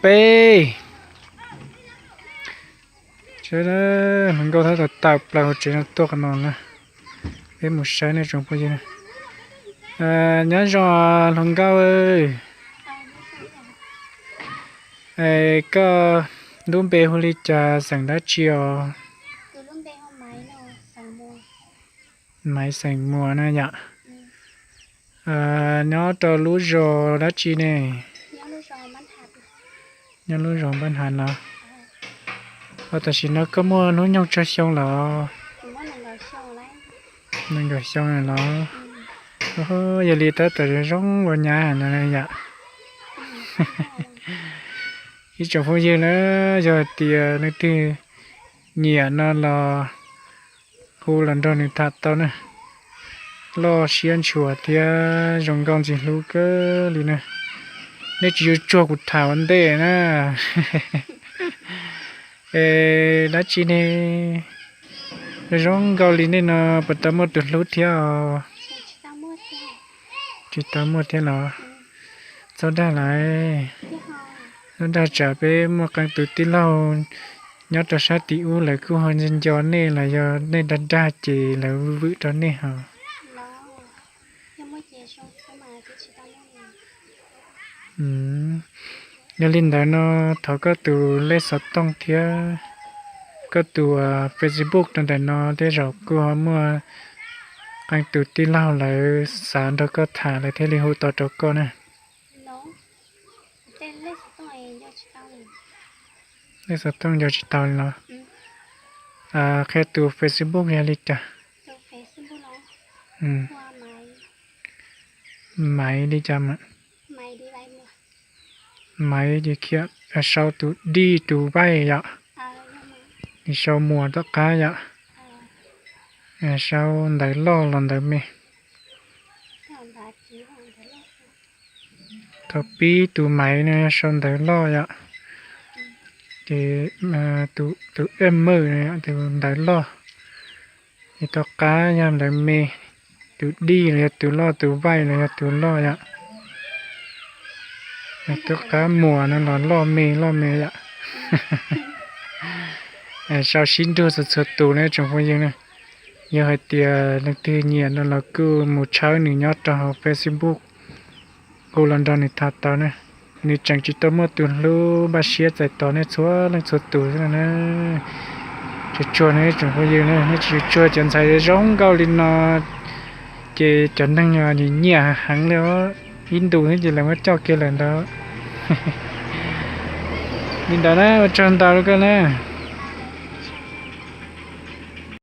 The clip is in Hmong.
peb. Hluas nkauj tab tom tawm plaws hauv tsev no tuaj qhov no na. Peb mus saib nej tsoom phooj ywg. Nyob zoo hluas nkauj. Koj lub npe hu li cas, xeem dab tsi os? Maiv xeem Muas na yom. Nyob rau lub zos dab tsi ne? Nyob lub zos Npab Hav no. Tam sim no koj muaj hnub nyoog tsawg xyoo lawm? Nees nkaum xyoo los? Yog li tab tom zoo ua nyab no yom. Ib tsoom phooj ywg na, yog hais tias leej twg nyiam no los hu los nrog nws tham tau na. Loj siab ntshua thiab zoo nkauj ntxim hlub kawg li na. Nej tsis yuav tsuag kuv tham ua ntej na. Es dab tsi ne, zoo nkauj li nej no puas tau muaj tus hlub thiab os? Tsis tau muaj thiab los? Txhob dag lawm. Txhob dag, tsam peb muaj qee tus tij laug nyob rau sab tim ub lawv kuj ho nco nej los yog nej dag dag ces lawv vwm rau nej ho. Yog li ntawd no thov koj tus lej xov tooj thiab koj tus Facebook rau ntawm no, tej zaum kuj ho muaj qee tus tij laug lawv xav nrog koj tham lawv thiaj li hu tau rau koj na. Lej xov tooj nco tsis tau li los? Qhia tus Facebook yog li cas? Maiv li cas? Maiv ces khiav sau tus D tus vaij yom. Sau Muas tom qab yom. Sau ntawv loj los ntawv me? Thaum pib tus Maiv no yog sau ntawv loj yom. Ces tus M no yog tus ntawv loj. Ces tom qab yog ntawv me. Tus D los yog tus loj, tus vaij los yog tus loj yom. Tom qab Muas no los loj me loj me yom. Sau sib nrug txhua txhua tus na tsoom phooj ywg na. Yog hais tias leej twg nyiam no los kuj mus tshawb nws nyob rau hauv Facebook, hu los nrog nws tham tau na. Nws tseem tsis tau muaj tus hlub, npaj siab txais tos nej txhua leej txhua tus xwb no na. Tsuag tsuag no ib tsoom phooj ywg na, nej tsis tsuag cov ntxhais zoo nkauj li no ces cov neeg nyiam heev li os. Ib ntus xwb ces lawv muab coj kiag lawm ntawd. Li ntawd na, ua tsaug ntau rau koj na.